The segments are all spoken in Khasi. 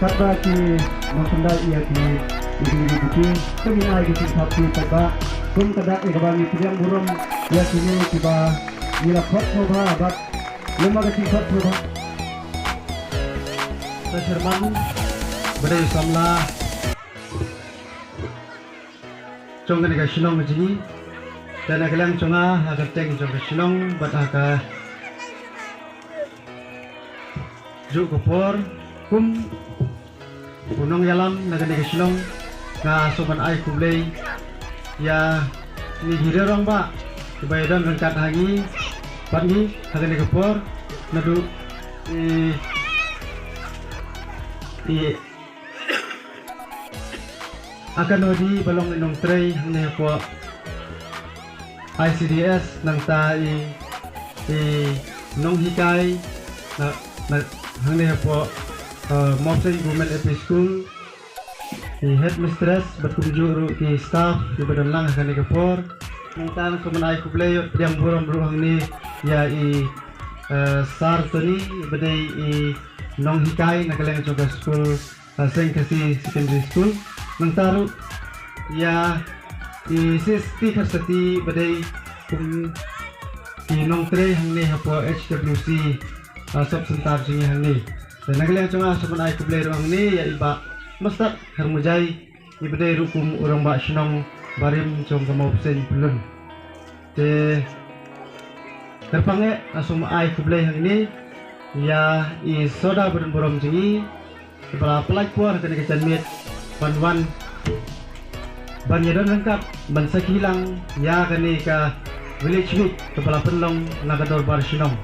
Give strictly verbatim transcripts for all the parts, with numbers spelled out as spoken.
Katba ki nongpyndait ïa ki, ïa ki, ïa ki, ki, ki, ki, ai ki jingthap ki paidbah. Kum ka dak ïa kaba ngi pdiang burom ïa kine kiba ngi la khot sngewbha bad lem bad ka jingkhot sngewbha. Ka chairman ba dei samla jong kane ka shnong ka jong ngi. Te na ka liang jong nga ha ka kyrteng jong ka shnong bad ha ka juh ka por kum u nongïalam na kane ka shnong, nga sngewbha ban ai khublei ïa kine ki rangbah kiba ïadon ryngkat ha ngi bad ngi ha kane ka por, naduh i, i Akan Nodi ba long i nongtrei hangne hapoh I C D S, nangta i, i nonghikai na, na, hangne hapoh, uh, Mawseiñ Government L P School, i headmistress bad kumjuh ruh ki staff kiba don lang ha kane ka por. Nangta nga sngewbha ban ai khublei ïa pdiang burom ruh hangne ïa i, uh, Sar Tony ba dei i nonghikai na ka liang jong ka skul, uh, Seng Khasi Secondary School. Nangta ruh ïa i Sisti Kharsati ba dei kum i nongtrei hangne hapoh H W C, uh, Sub Center jong ngi hangne. Te na ka liang jong nga sngewbha ban ai khublei ruh hangne ïa i Bah Mastad Kharmujai, i ba dei ruh kum u rangbah shnong barim jong ka Mawseiñ Pyllun. Te kyrpang eh nga sngewbha ban ai khublei hangne ïa i Soda ba don burom jong ngi, kiba la pynlait por ha kane ka janmiet ban wan ban ïadon ryngkat ban sakhi lang ïa kane ka Village Week kaba la pynlong na ka dorbar shnong.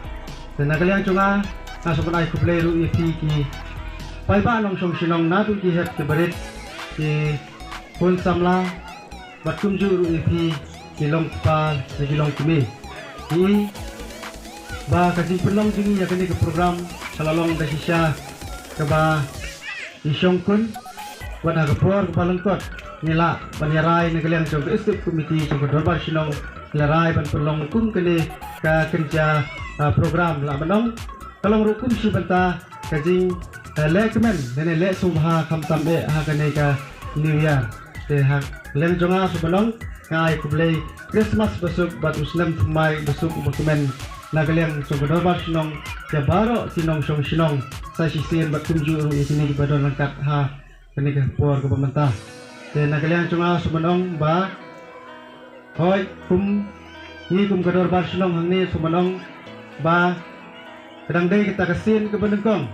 Te na ka liang jong nga, nga sngewbha ban ai khublei ruh ïa phi ki paidbah nongshong shnong naduh ki hep ki barit, ki khun samla, bad kumjuh ruh ïa phi ki longkpa ne ki longkmie. Ngi i ba ka jingpynlong jong ngi ïa kane ka program ka la long da shisha kaba ngi shongkun, wat ha ka por kaba lyngkot ngi lah ban ïarai na ka liang jong ka executive committee jong ka dorbar shnong, ngi la rai ban pynlong kum kane ka kynja, ah, program. Lah ban ong ka long ruh kum shi bynta ka jing, eh, leh kmen lane leh sngewbha khamtam eh ha kane ka New Year. Te ha ka liang jong nga sngewbha ban ong nga ai khublei Christmas basuk bad u snem thymmai basuk uba kmen na ka liang jong ka dorbar shnong ïa baroh ki nongshong shnong sa shisien bad kumjuh ruh ïa kine kiba don ryngkat ha kane ka por kaba mynta. Te na ka liang jong nga sngewbha ban ong ba hooid, kum ngi kum ka dorbar shnong hangne sngewbha ban ong ba ka dang dei kata ka sien kaba nyngkong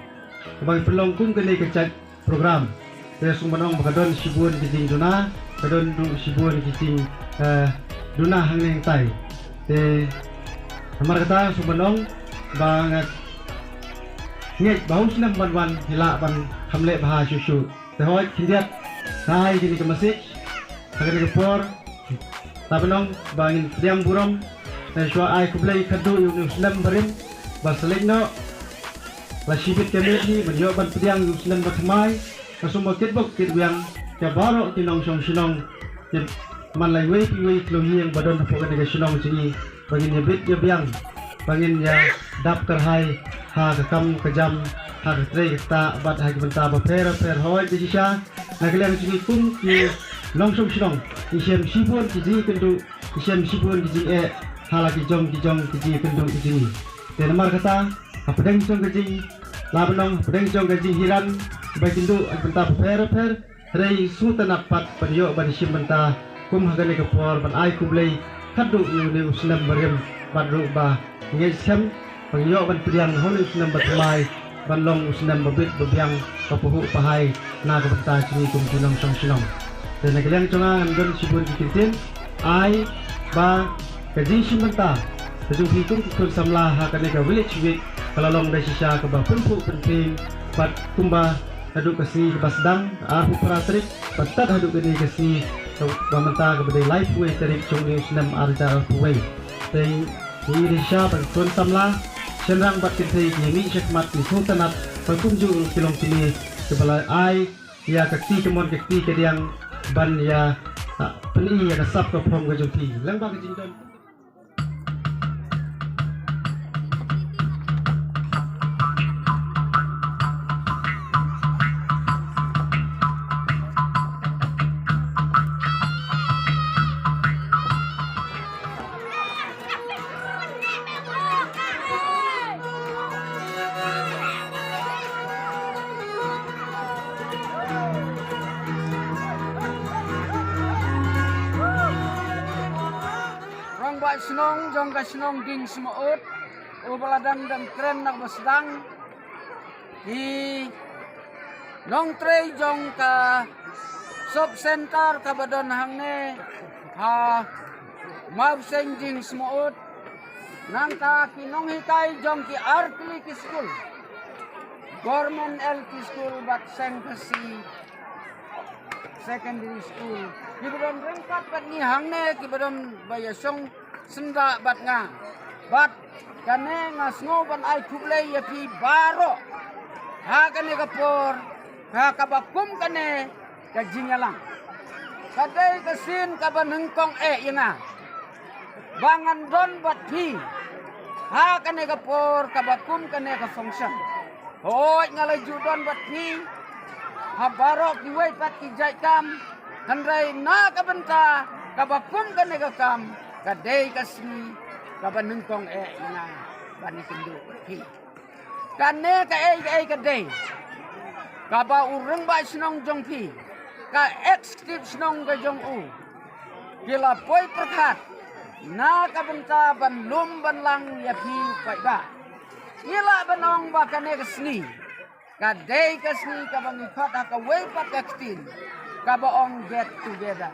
kaba ngi pynlong kum kane ka jait program. Te sngewbha ban ong ba ka don shibun ki jingduna, ka don ruh shibun ki jing, eh, duna hangne hangtai. Te namar kata sngewbha ban ong ba nga ngeit ba u snem ban wan ngi lah ban kham leh bha shuh shuh. Te hooid khyndiat nga ai kine ki message ha kane ka por. Lah ban ong ba ngin pdiang burom, eh, shuwa ai khublei khadduh ïa une u snem barim ba sa leit noh. La shibit ka miet hi ban ïoh ban pdiang ïa u snem bathymmai. Nga sngewbha kitbok kitwiang ïa baroh ki nongshong shnong, ki man la iwei pa iwei ki longïing ba don hapoh kane ka shnong jong ngi, ba ngin ïa bit ïa biang, ba ngin ïa dap kyrhai ha ka kam ka jam, ha ka trei ka ktah bad ha ki bynta bapher bapher. Hooid, da shisha na ka liang jong ngi kum ki nongshong shnong ngi shem shibun ki jingkynduh, ngi shem shibun ki jingeh ha la ki jong ki jong ki jingkynduh ki jong ngi. Te namar kata hapdeng jong ka jing, lah ban ong hapdeng jong ka jinghiran ba kin duh ha ki bynta bapher bapher, hynrei sngewtynnat pat ban ïoh ban shim bynta kum ha kane ka por ban ai khublei khadduh ïa une u snem barim bad ruh ba ngeit skhem ban ïoh ban pdiang ha une u snem bathymmai ban long u snem babit babiang, ba pahuh pahai na ka bynta jong ngi kum ki nongshong shnong. Te na ka liang jong nga ngam don shibun ki kyntien, ai ba ka jingshim bynta ka jong phi kum ki khun samla ha kane ka Village Week ka la long da shisha kaba pynphuh pynphieng bad kumba naduh ka sngi kaba sdang, arphew phra tarik, bad tad haduh kane ka sngi kaba mynta kaba dei laiphew wei tarik jong une u snem ar hajar arphew wei. Te ngi ïa shisha bad ki khun samla, shynrang bad kynthei ki ïa mih shakhmat, ki sngewtynnat bad kumjuh ki longkmie kiba la ai ïa ka kti kamon ka kti kadiang ban ïa, ah, pyni ïa ka sap ka phong ka jong phi. Lyngba ka jingdon Nong jong ka shnong Dieng Smaud, uba la dang dang kren na ba sdang. Hi nongtrei jong ka sub center kaba don hangne ha Mawseng Dieng Smaud. Nangta ki nonghikai jong ki artylli ki skul, Government L P School bad Seng Khasi Secondary School. Kiba don ryngkat bad ngi hangne, kiba don ba ïa shong syndah bad nga. Bad kane nga sngew ban ai khublei ïa phi baroh. Ha kane ka por, ha kaba kum kane ka jingïalang. Ka dei ka sien kaba nyngkong eh ïa nga ba ngan don bad phi ha kane ka por kaba kum kane ka function. Hooid, nga la ju don bad phi ha baroh kiwei pat ki jait kam, hynrei na ka bynta kaba kum kane ka kam, ka dei ka sngi kaba nyngkong eh ïa nga ban ïakynduh bad phi. Kane kaei kaei ka dei kaba u rangbah shnong jong phi, ka executive shnong ka jong u, ki la poi pyrkhat na ka bynta ban lum ban lang ïa phi paidbah. Ngi lah ban ong ba kane ka sngi ka dei ka sngi kaba ngi khot ha kawei pat ka ktien kaba ong get together,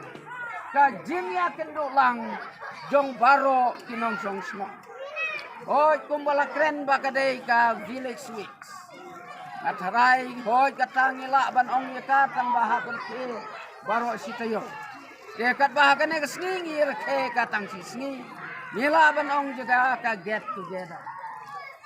ka jingïakynduh lang jong baroh ki nongshong shnong. Hooid, kumba la kren ba ka dei ka Village Week, nga tharai hooid kata ngi lah ban ong ïa ka tang ba ha ka lynti baroh shi taïew. Te katba ha kane ka sngi ngi rakhe ka tang shi sngi, ngi lah ban ong jaka ka get together.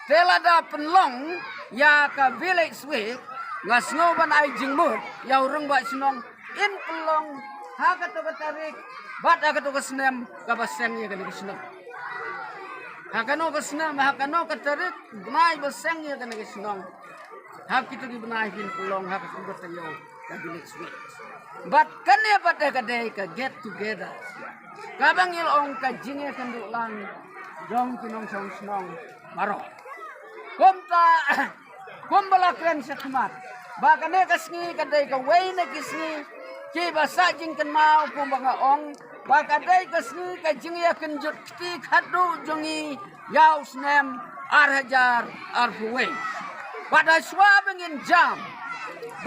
Te lada pynlong ïa ka Village Week, nga sngew ban ai jingmut ïa u rangbah shnong, in pynlong ha kato ka tarik bad ha kato ka snem kaba seng ïa kane ka shnong. Ha kano ka snem, ha kano ka tarik, bnai ba seng ïa kane ka shnong, ha kito ki bnai kin pynlong ha kato ka taïew ka Village Week. Bad kane pat ka dei ka get together, kaba ngi la ong ka jingïakynduh lang jong ki nongshong shnong baroh. Kumta kumba la kren shakhmat ba kane ka sngi ka dei kawei na ki sngi kiba sah jingkynmaw, kumba nga ong ba ka dei ka sngi ka jingïakynjut kti khadduh jong ngi ïa u snem ar hajar arphew wei. Bad ha shuwa ba ngin jam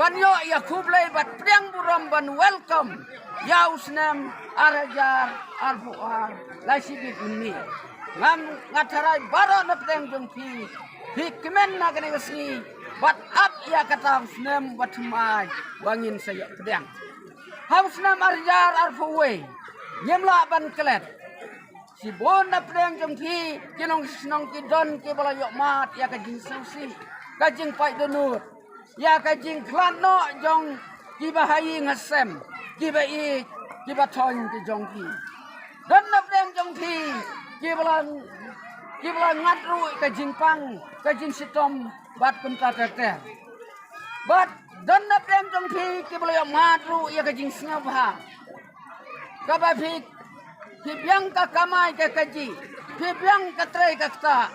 ban ïoh ïa khublei bad pdiang burom ban welcome ïa u snem ar hajar arphew ar, la shibit mynne, ngam, nga tharai baroh na pdeng jong phi, phi kmen na kane ka sngi bad ap ïa kata u snem ba thymmai ba ngin sa ïoh pdiang. Ha u snem ar hajar arphew wei ngim lah ban klet. Shibun na pdeng jong phi ki nongshong shnong ki don kiba la ïoh mad ïa ka jingsngewsih, ka jingpait dohnud, ïa ka jingkhlad noh jong kiba ha ïing ha sem, kiba ïeit, kiba thoiñ ki jong phi. Don na pdeng jong phi kiba la, kiba la ngat ruh ka jingpang, ka jingshitom bad kumta ter ter. Bad don na pdeng jong phi kiba la ïoh mad ruh ïa ka jingsngewbha, kaba phi, phi biang ka kamai ka kajih, phi biang ka trei ka ktah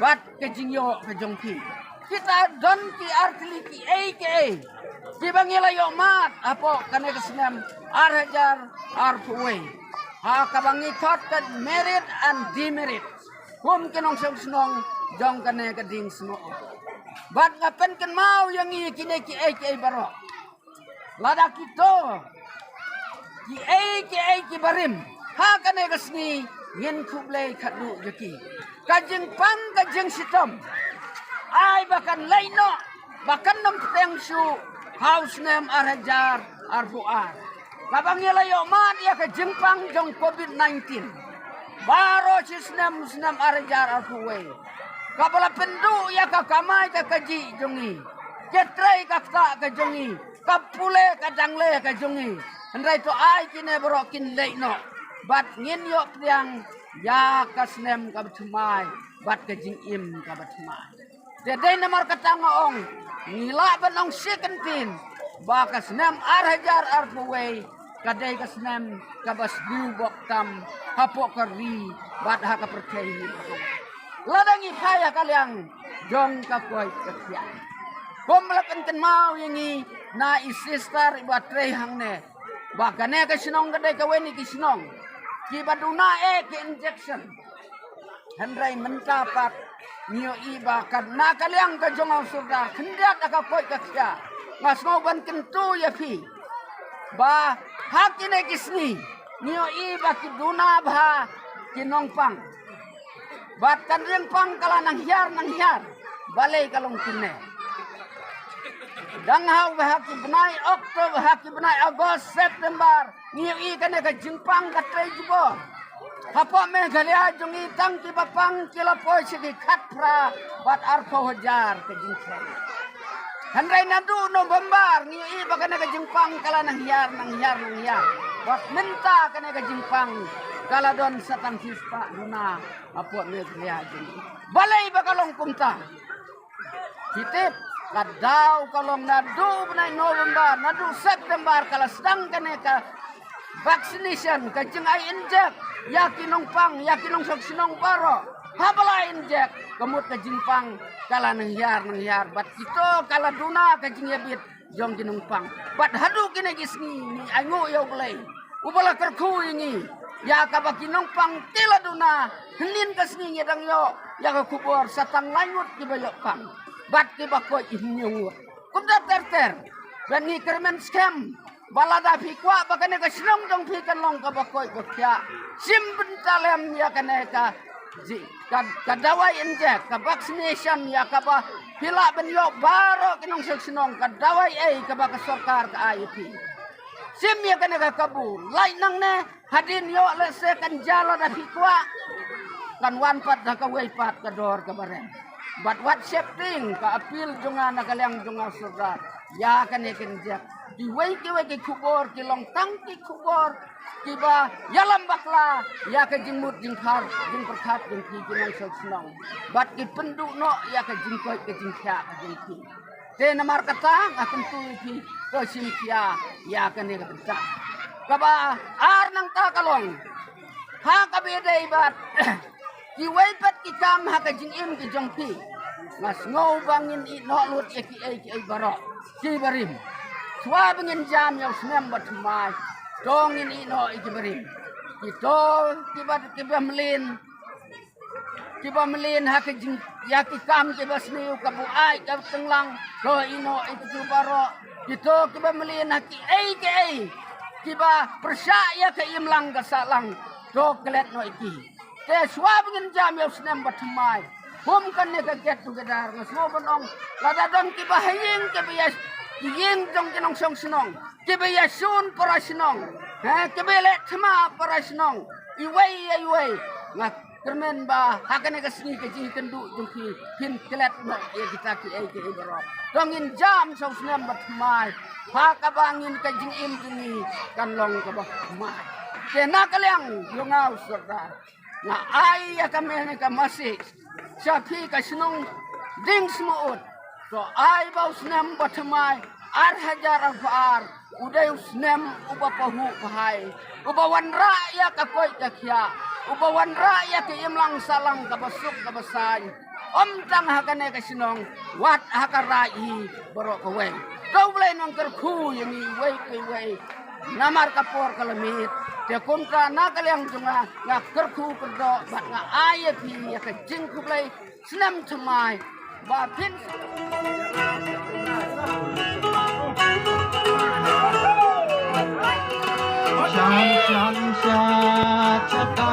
bad ka jingïoh ka jong phi. Kita don ki artylli kiei kiei kiba ngi la ïoh mad hapoh kane ka snem ar hajar arphew wei, ha kaba ngi khot ka merit and demerit kum ki nongshong shnong jong kane ka Dieng Smaud. Bad nga pynkynmaw ïa ngi kine kiei kiei baroh, lada kito kiei kiei kiba rim ha kane ka sngi, ngin khublei khadduh ïa ki. Ka jingpang ka jingshitom, ai ba kan leit noh, ba kan nym pteng shuh ha u snem ar hajar arphew ar, kaba ngi la ïoh mad ïa ka jingpang jong covid nineteen baroh shi snem, snem ar hajar arphew wei, kaba la pynduh ïa ka kamai ka kajih jong ngi, ka trei ka ktah ka jong ngi, ka pule ka dangle ka jong ngi. Hynrei to ai kine baroh kin leit noh bad ngin ïoh pdiang ïa ka snem kaba thymmai bad ka jingim kaba thymmai. Te dei namar kata nga ong, ngi lah ban ong shi kyntien ba ka snem ar hajar arphew wei ka dei ka snem kaba sniew bok tam hapoh ka ri bad ha ka pyrthei. Lada ngi phai ha ka liang jong ka koit ka khiah, kumba la pynkynmaw ïa ngi na i sister iba trei hangne, ba kane ka shnong ka dei kawei na ki shnong kiba duna eh ki injection, Hynrei mynta pat ngi ïohi ba ka na ka liang ka jong u sordar khyndiat ha ka koit ka khiah. Nga sngew ban kyntu ïa phi ba ha kine ki sngi ngi ïohi ba ki duna bha ki nongpang. Bad kan ring pang ka la nang hiar nang hiar. Balei ka long kumne? Dang hau ba ha ki bnai October, ha ki bnai August, September, ngi ïohi kane ka jingpang ka trei jubor. Hapoh Meghalaya jong ngi tang kiba pang ki la poi sha ki khatphra bad arphew hajar ka jingtrei. Hynrei naduh November ngi ïohi ba kane ka jingpang ka la nang hiar nang hiar nang hiar. Bad mynta kane ka jingpang ka la don sa tang shispah duna hapoh Meghalaya jong ngi. Balei ba ka long kumta? Phi tip, ka daw ka long naduh bnai November, naduh September ka la sdang kane ka vaccination, ka jingai injek ïa ki nongpang, ïa ki nongshong shnong baroh. Haba la injek, ka mut ka jingpang ka la nang hiar nang hiar. Bad kito ka la duna ka jingïabit jong ki nongpang. Bad haduh kine ki sngi ngi ainguh ïa U Blei uba la kyrkhu ïa ngi, ïa kaba ki nongpang ki la duna. Hynnin ka sngi ngi dang ïoh ïa ka khubor sa tang lai ngut kiba ïoh pang bad kiba koit hynñiew ngut. Kumta ter ter, ban ngi kyrmen skhem ba lada phi kwah ba kane ka shnong jong phi kan long kaba koit ba khiah, shim bynta lem ïa kane ka ji, ka, ka dawai injek, ka vaccination, ïa kaba phi lah ban ïoh baroh ki nongshong shnong, ka dawai ei kaba ka sorkar ka ai ïa phi. Shim ïa kane ka kabu, lait nangne, hadien ïoh lehse kan jia lada phi kwah, kan wan pat da kawei pat ka dor kaba rem. Bad wat sheptieng, ka appeal jong nga na ka liang jong nga u sordar ïa kane ka injek. Kiwei kiwei ki khubor ki long tang ki khubor kiba ïalam bakla ïa ka jingmut jingpyrkhat, jingpyrkhat jong ki, ki nongshong shnong. Bad ki pynduh noh ïa ka jingkoit ka jingkhiah ka jong ki. Te namar kata nga kyntu ïa phi, to shim khia ïa kane ka bynta. Kaba ar nangta ka long, ha kaba ïadei bad kiwei pat ki kam ha ka jingim ka jong phi, nga sngew ba ngin ïeh noh lut ïa kiei kiei baroh kiba rim. Shuwa ba ngin jam ïa u snem ba thymmai, to ngin ïeh noh ïa kiba rim. Kito kiba, kiba mlien, kiba mlien ha ka jing, ïa ki kam kiba sniew, ka buaid ka tenglang, to ïeh noh ïa kito baroh. Kito kiba mlien ha kiei kiei kiba pyrshah ïa ka imlang ka sahlang, to klet noh ïa ki. Te shuwa ba ngin jam ïa u snem ba thymmai, kum kane ka get together, nga sngew ban ong, lada don kiba ha ïing, kiba ïa, ki ïing jong ki nongshong shnong, kiba ïashun para shnong, ha, kiba ïaleh thma para shnong, iwei ïa iwei, nga kyrmen ba ha kane ka sngi ka jingkynduh jong phi, phin klet noh ïa kita kiei kiei baroh. To ngin jam sha u snem ba thymmai, ha kaba ngin, ka jingim jong ngi kan long kaba thymmai. Te na ka liang jong nga u sordar, nga ai ïa kane ka message sha phi ka shnong Dieng Smuut. To ai ba u snem ba thymmai, ar hajar arphew ar, u dei u snem uba pahuh pahai, uba wanrah ïa ka koit ka khiah, uba wanrah ïa ka imlang sahlang kaba suk kaba saiñ. Ym tang ha kane ka shnong, wat ha ka rai hi baroh kawei. To U Blei un kyrkhu ïa ngi iwei pa iwei. Namar ka por ka la miet. Te kumta na ka liang jong nga, nga kyrkhu kyrdoh bad nga ai ïa phi ïa ka jingkhublei snem thymmai. Ba phin Shan shan sha chaka